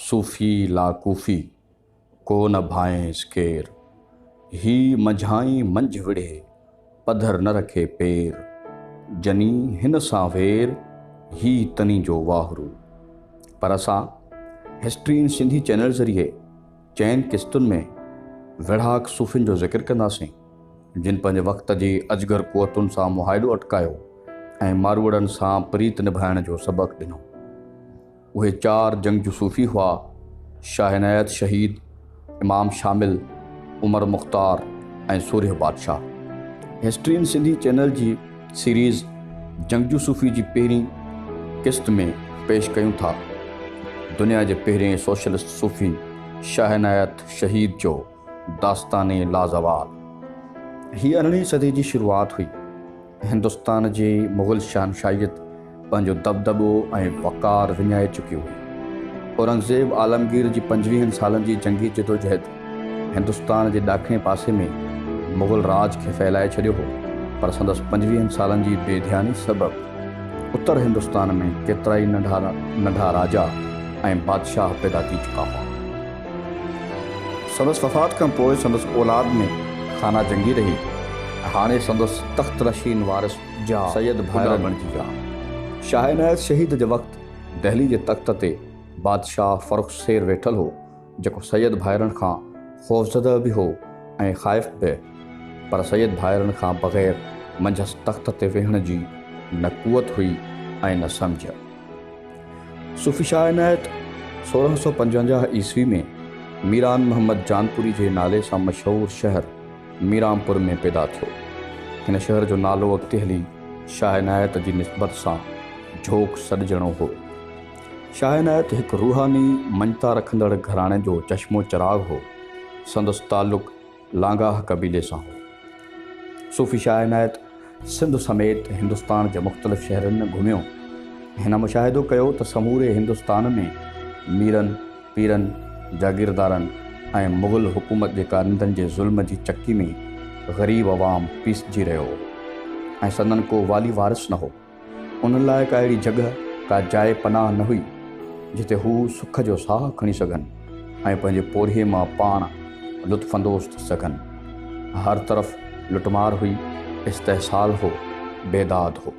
صوفي لا ڪوفي، ڪو نه ڀانئيس ڪير. هي منجهائين منجهه وڙهي، پڌر نه رکي پير. جني هن سان وير، هي تني جو واهرو. پر اسان هسٽري ان سنڌي چينل ذريعي چئن قسطن ۾ ويڙهاڪ صوفين جو ذڪر ڪنداسين، جن پنهنجي وقت جي اجگر قوتن سان معاهدو اٽڪايو ۽ ماروئڙن سان پريت نڀائڻ جو سبق ڏنو. اهي چار جنگجو صوفي هئا، شاهه عنايت شهيد، امام شامل، عمر مختار ۽ سورهيه بادشاهه. هسٽري ان سنڌي چينل جي سيريز جنگجو صوفي جي پهرين قسط ۾ پيش ڪيون ٿا دنيا جي پهرين سوشلسٽ صوفي شاهه عنايت شهيد جو داستان لازوال. هي ارڙهين صدي جي شروعات هئي. هندستان جي مغل شهنشاهيت پنهنجو دٻدٻو ۽ وقار وڃائي چڪي هئي. اورنگزيب عالمگير جي پنجويهن سالن جي جنگي جدوجهد هندستان جي ڏاکڻي پاسي ۾ مغل راڄ کي ڦهلائي ڇڏيو هو، پر سندس پنجويهن سالن جي بي ڌياني سبب اتر هندستان ۾ ڪيترائي ننڍا ننڍا راجا ۽ بادشاهه پيدا ٿي چڪا هئا. سندس وفات کان پوء سندس اولاد ۾ خانه جنگي رهي. هاڻي سندس تخت نشين وارث جا سيد ڀائر بڻجي ويا. شاهه عنايت شهيد جي وقت دهلي جي تخت تي بادشاهه فرخ سير ويٺل هو، جيڪو سيد ڀائرن کان خوفزده به هو ۽ خائف به، پر سيد ڀائرن کان بغير منجهس تخت تي ويهڻ جي نه قوت هئي ۽ نه سمجهه. صوفي شاهه عنايت 1655 عيسوي ۾ ميران محمد جانپوري جي نالي سان مشهور شهر ميرانپور ۾ پيدا ٿيو. هن شهر جو نالو اڳتي هلي شاهه عنايت جي نسبت سان جهوڪ سڏجڻو هو. شاهه عنايت هڪ روحاني مڃتا رکندڙ گهراڻي جو چشم و چراغ هو. سندس تعلق لانگاهه قبيلي سان هو. صوفي شاهه عنايت سنڌ سميت هندستان جي مختلف شهرن ۾ گهميو. هن مشاهدو ڪيو ته سموري هندستان ۾ ميرن، پيرن، جاگيردارن ۽ مغل حڪومت جي ڪارندن جي ظلم جي چڪي ۾ غريب عوام پيسجي رهيو هو ۽ سندن ڪو والي وارث نه هو. انهن لاء ڪا اهڙي جڳهه، ڪا جاء پناهه نه هئي، جتي هو سک جو ساهه کڻي سگهن ۽ پنهنجي پورهيي مان پاڻ لطف اندوز ٿي سگهن. هر طرف لٽمار هئي، استحصال هو، بيداد هو.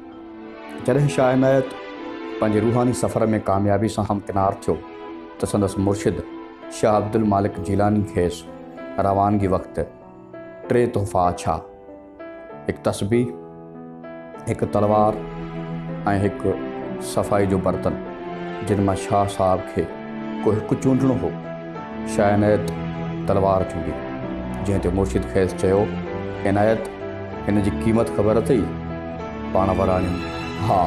جڏهن شاهه عنايت پنهنجي روحاني سفر ۾ ڪاميابي سان همڪنار ٿيو ته سندس مرشد شاهه عبدالمالڪ جيلاني کيس روانگي وقت ٽي تحفا آڇيا. هڪ تسبيح، هڪ تلوار ۽ هڪ صفائي جو برتن، جن مان شاهه صاحب کي ڪو هڪ چونڊڻو هو. شاهه عنايت تلوار چونڊي، جنهن تي مرشد کيس چيو، عنايت، هن جي قيمت خبر اٿئي؟ پاڻ وراڻيو، ها،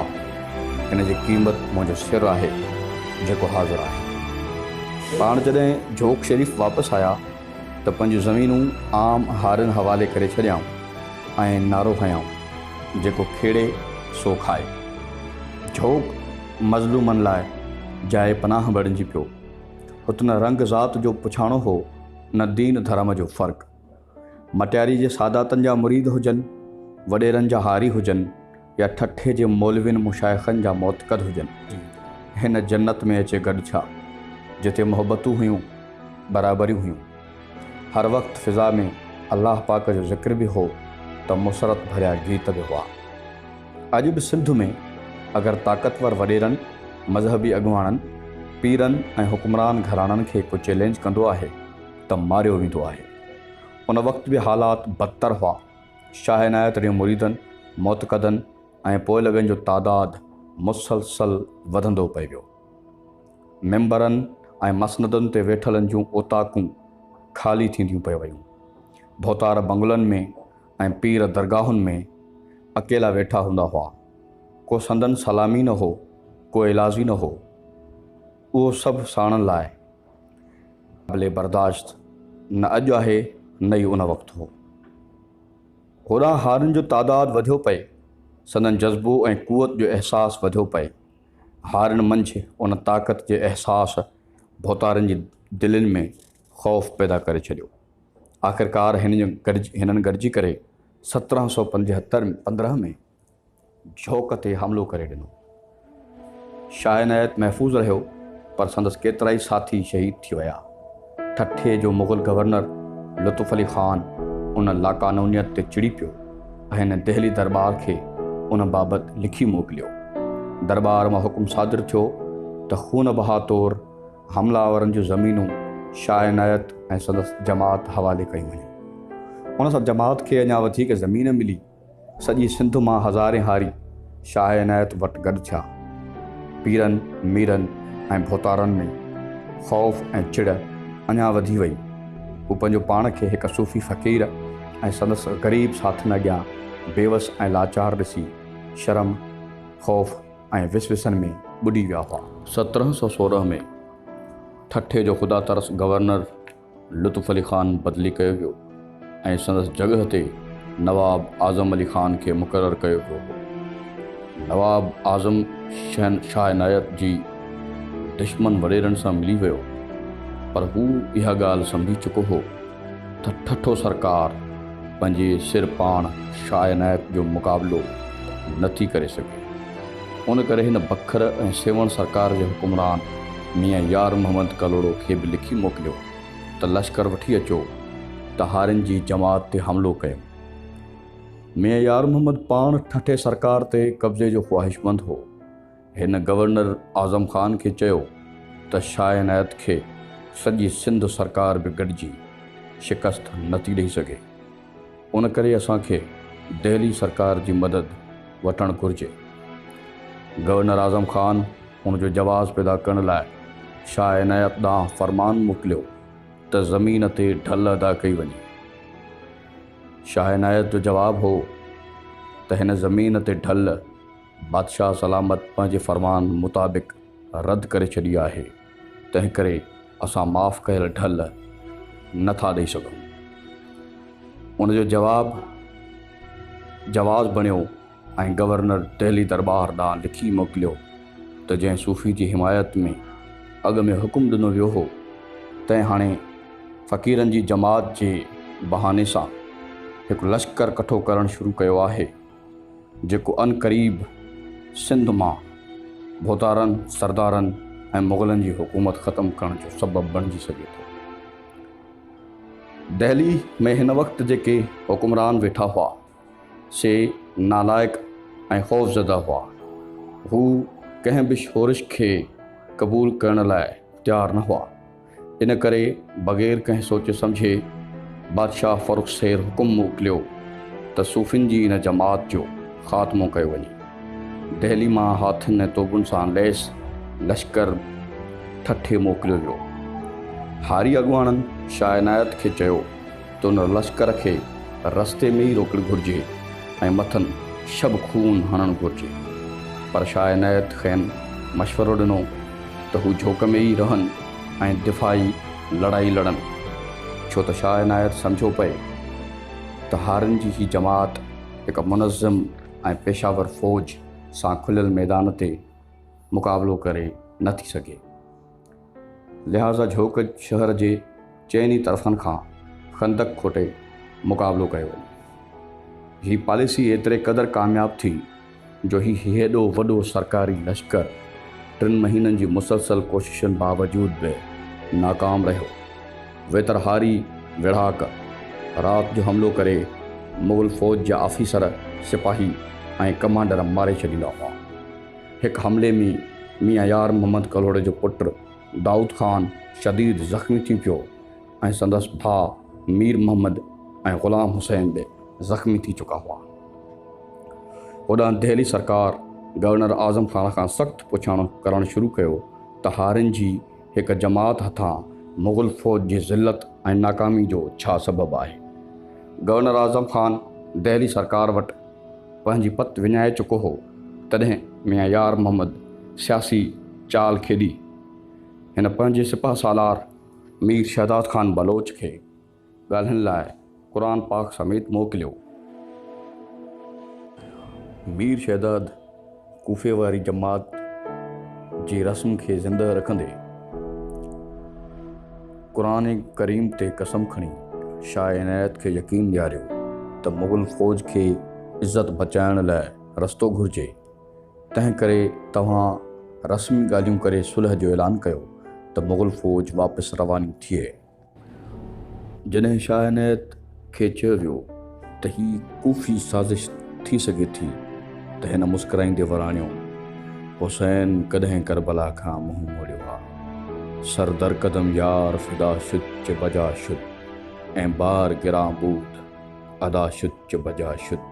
هن جي قيمت منهنجو سر آهي، جيڪو حاضر آهي. پاڻ جڏهن جهوڪ شريف واپس آيا ته پنهنجون زمينون عام هارين حوالي ڪري ڇڏيائون ۽ نعرو هنيائون، جيڪو کيڙي سو کائي. جهوڪ مظلومن لاء جاء پناهه بڻجي پيو. هت نه رنگ ذات جو پڇاڻو هو نه دين ڌرم جو فرق. مٽياري جي ساداتن جا مريد هجن، وڏيرن جا هاري هجن يا ٺٽي جي مولوين مشائخن جا معتقد هجن، هن جنت ۾ اچي گڏ ٿيا، جتي محبتون هيون، برابريون هيون. هر وقت فضا ۾ الله پاڪ جو ذڪر به هو ته مسرت ڀريا گيت به هئا. اڄ به سنڌ ۾ اگر طاقتور وڏيرن، مذهبي اڳواڻن، پيرن ۽ حڪمران گهراڻن کي ڪو چئلينج ڪندو آهي ته ماريو ويندو آهي. ان وقت به حالات بدتر هئا. شاهه عنايت جي مريدن، معتقدن ۽ پوئلڳن جو تعداد مسلسل وڌندو پئي ويو. ممبرن ۽ مسندن تي ويٺلن جون اوطاقون خالي ٿينديون پئي ويون. ڀوتار بنگلن ۾ ۽ پير درگاهن ۾ اڪيلا ويٺا هوندا هئا. ڪو سندن سلامي نه هو، ڪو ايلازي نه هو. اهو سڀ ساڻن لاء قابل برداشت نه اڄ آهي نه ئي ان وقت هو. هوڏانهن هارين جو تعداد وڌيو پئي، سندن جذبو ۽ قوت جو احساس وڌيو پئي. هارين منجهه ان طاقت جي احساس ڀوتارن جي دلين ۾ خوف پيدا ڪري ڇڏيو. آخرڪار هنن گڏجي ڪري 1715 ۾ جهوڪ تي حملو ڪري ڏنو. شاهه عنايت محفوظ رهيو، پر سندس ڪيترائي ساٿي شهيد ٿي ويا. ٺٽي جو مغل گورنر لطف علي خان ان لاقانونيت تي چڙي پيو ۽ هن دهلي درٻار کي ان بابت لکي موڪليو. درٻار مان حڪم صادر ٿيو ته خون بها طور حمله آورن جون زمينون شاهه عنايت ۽ سندس جماعت حوالي ڪيون وڃن. ان سان جماعت کي اڃا وڌيڪ زمين ملي. سڄي سنڌ مان هزارين هاري شاهه عنايت وٽ گڏ ٿيا. پيرن، ميرن ۽ ڀوتارن ۾ خوف ۽ چڙ اڃا وڌي وئي. هو پنهنجو پاڻ کي هڪ صوفي فقير ۽ سندس غريب ساٿين اڳيان بيوس ۽ لاچار ڏسي شرم، خوف ۽ وسوسن ۾ ٻڏي ويا هئا. 1716 ۾ ٺٽي جو خدا ترس گورنر لطف علي خان بدلي ڪيو ويو ۽ سندس جڳهه تي نواب اعظم علي خان کي مقرر ڪيو ويو هو. نواب اعظم شاهه عنايت جي دشمن وڏيرن سان ملي ويو، پر هو اها ڳالهه سمجهي چڪو هو ته ٺٽو سرڪار پنهنجي سر پاڻ شاهه عنايت جو مقابلو نه ٿي ڪري سگهي. ان ڪري هن بکر ۽ سيوهڻ سرڪار جي حڪمران ميان يار محمد ڪلهوڙو کي به لکي موڪليو ته لشڪر وٺي اچو ته هارين جي جماعت تي حملو ڪيون. ميان يار محمد پاڻ ٺٽي سرڪار تي قبضي جو خواهشمند هو. هن گورنر اعظم خان کي چيو ته شاهه عنايت کي سڄي سنڌ سرڪار به گڏجي شڪست نٿي ڏئي سگهي. ان ڪري اسان کي دهلي سرڪار جي مدد وٺڻ گهرجي. گورنر اعظم خان ان جو جواز پيدا ڪرڻ لاء شاهه عنايت ڏانهن فرمان موڪليو ته زمين تي ڍل ادا ڪئي وڃي. شاهه عنايت جو جواب هو ته هن زمين تي ڍل بادشاهه سلامت پنهنجي فرمان مطابق رد ڪري ڇڏي آهي، تنهنڪري اسان معاف ڪيل ڍل نه ٿا ڏئي سگهون. ان جو جواب جواز بڻيو ۽ گورنر دهلي درٻار ڏانهن لکي موڪليو ته جنهن صوفي جي حمايت ۾ اڳ ۾ حڪم ڏنو ويو هو، تنهن هاڻي فقيرن جي جماعت جي بهاني سان هڪ لشڪر ڪٺو ڪرڻ شروع ڪيو آهي. جيڪو عنقريب سنڌ مان ڀوتارن، سردارن ۽ مغلن جي حڪومت ختم ڪرڻ جو سبب بڻجي سگهي ٿو. دهلي ۾ هن وقت جيڪي حڪمران ويٺا هئا، سي نالائق ۽ خوفزده هئا. هو ڪنهن به شورش کي قبول ڪرڻ لاء تيار نه هئا. ان ڪري بغير ڪنهن سوچي سمجهي بادشاهه فرخ سير حڪم موڪليو ته صوفين جي ان جماعت جو خاتمو ڪيو وڃي. دهلي مان هاٿين ۽ توبن سان ليس لشڪر ٺٽي موڪليو ويو. هاري اڳواڻن شاهه عنايت کي چيو ته ان لشڪر کي رستي ۾ ئي روڪڻ گهرجي ۽ مٿن شب خون هڻڻ گهرجي. پر شاهه عنايت کين مشورو ڏنو ته هو جهوڪ ۾ ئي رهن ۽ دفاعي لڙائي لڙن، ڇو ته شاهه عنايت سمجهيو پئي ته هارين جي هي جماعت هڪ منظم ۽ پيشه ور فوج سان کليل ميدان تي مقابلو ڪري نه ٿي سگهي. لهٰذا جهوڪ شهر جي چئني طرفن کان خندق کوٽي مقابلو ڪيو وڃي. هي پاليسي ايتري قدر ڪامياب ٿي جو هي هيڏو وڏو سرڪاري لشڪر ٽن مهينن جي مسلسل ڪوششن باوجود به ناڪام رهيو. ويتر هاري ويڙهاڪ رات جو حملو ڪري مغل فوج جا آفيسر، سپاهي ۽ ڪمانڊر ماري ڇڏيندا هئا. هڪ حملي ۾ ميان يار محمد ڪلهوڙي جو پٽ دائود خان شديد زخمي ٿي پيو ۽ سندس ڀاء مير محمد ۽ غلام حسين به زخمي ٿي چڪا هئا. هوڏانهن دهلي سرڪار گورنر اعظم خان کان سخت پڇاڻو ڪرڻ شروع ڪيو ته هارين جي هڪ جماعت هٿان مغل فوج جي ذلت ۽ ناڪامي جو ڇا سبب آهي. گورنر اعظم خان دهلي سرڪار وٽ پنهنجي پت وڃائي چڪو هو، تڏهن ميان يار محمد سياسي چال کيڏي. هن پنهنجي سپهه سالار مير شهداد خان بلوچ کي ڳالهين لاء قرآن پاڪ سميت موڪليو. مير شهداد ڪوفي واري جماعت جي رسم کي زندهه رکندي قرآن ڪريم تي قسم کڻي شاهه عنايت کي يقين ڏياريو ته مغل فوج کي عزت بچائڻ لاء رستو گهرجي، تنهن ڪري توهان رسمي ڳالهيون ڪري صلح جو اعلان ڪيو. ته مغل فوج واپس رواني ٿئي. جڏهن شاهه عنايت کي چيو ويو ته هي ڪوفي سازش ٿي سگهي ٿي ته هن مسڪرائيندي وراڻيو، حسين ڪڏهن ڪربلا کان منهن موڙيو آ. سر در قدم يار فدا شد چه بجا شد ۽ بار گران بود ادا شد چه بجا شد.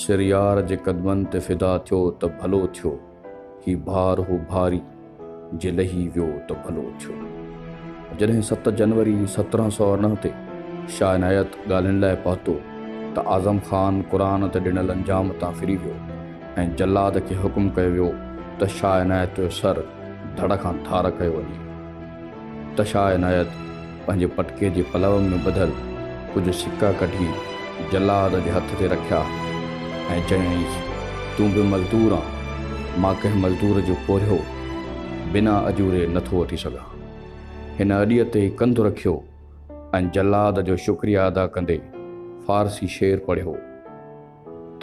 سر يار جي قدمن تي فدا ٿيو ته ڀلو ٿيو. هي ڀار هو ڀاري، جي لهي ويو ته ڀلو ٿيو. جڏهن ست جنوري 1718 تي شاهه عنايت ڳالهين لاء پهتو ته اعظم خان قرآن تي ڏنل انجام تان ڦري ويو ۽ جلاد کي حڪم ڪيو ويو ته شاهه عنايت جو سر ڌڙ کان ڌار ڪيو وڃي. ته شاهه عنايت پنهنجي پٽڪي جي پلئه ۾ ٻڌل ڪجهه سڪا ڪڍي جلاد جي هٿ تي رکيا ۽ چيائينس، تون به مزدور آن، مان ڪنهن مزدور جو پورهيو بنا اجوري نه ٿو وٺي سگهان. هن اڏيء تي ڪنڌ رکيو ۽ جلاد جو شڪريه ادا ڪندي فارسي شعر پڙهيو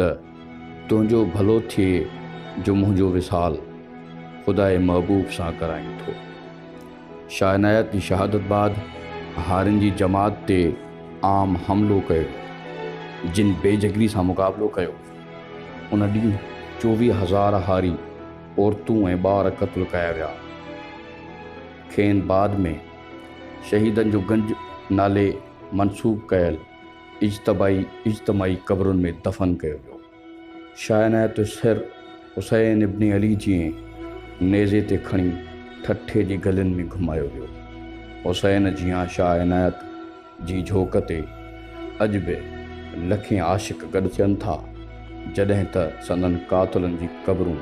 ته. تنهنجو ڀلو ٿئي جو منهنجو وصال خداء محبوب سان ڪرائين ٿو. شاهه عنايت جي شهادت بعد هارين جي جماعت تي عام حملو ڪيو ويو، جن بي جگري سان مقابلو ڪيو. ان ڏينهن 24 هزار هاري، عورتون ۽ ٻار قتل ڪيا ويا. کين بعد ۾ شهيدن جو گنج نالي منسوب ڪيل اجتماعي قبرن ۾ دفن ڪيو ويو. شاهه عنايت جو سر حسين ابن علي جيئن نيزي تي کڻي ٺٽي جي گلين ۾ گهمايو ويو. حسين جيان شاهه عنايت جي جهوڪ تي اڄ به لکين عاشق گڏ ٿين ٿا، جڏهن ته سندن قاتلن جي قبرون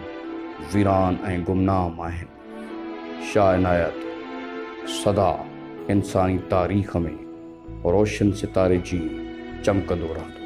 ويران ۽ گمنام آهن. شاهه عنايت سدا انساني تاريخ ۾ روشن ستاري جيئن چمڪندو رهندو.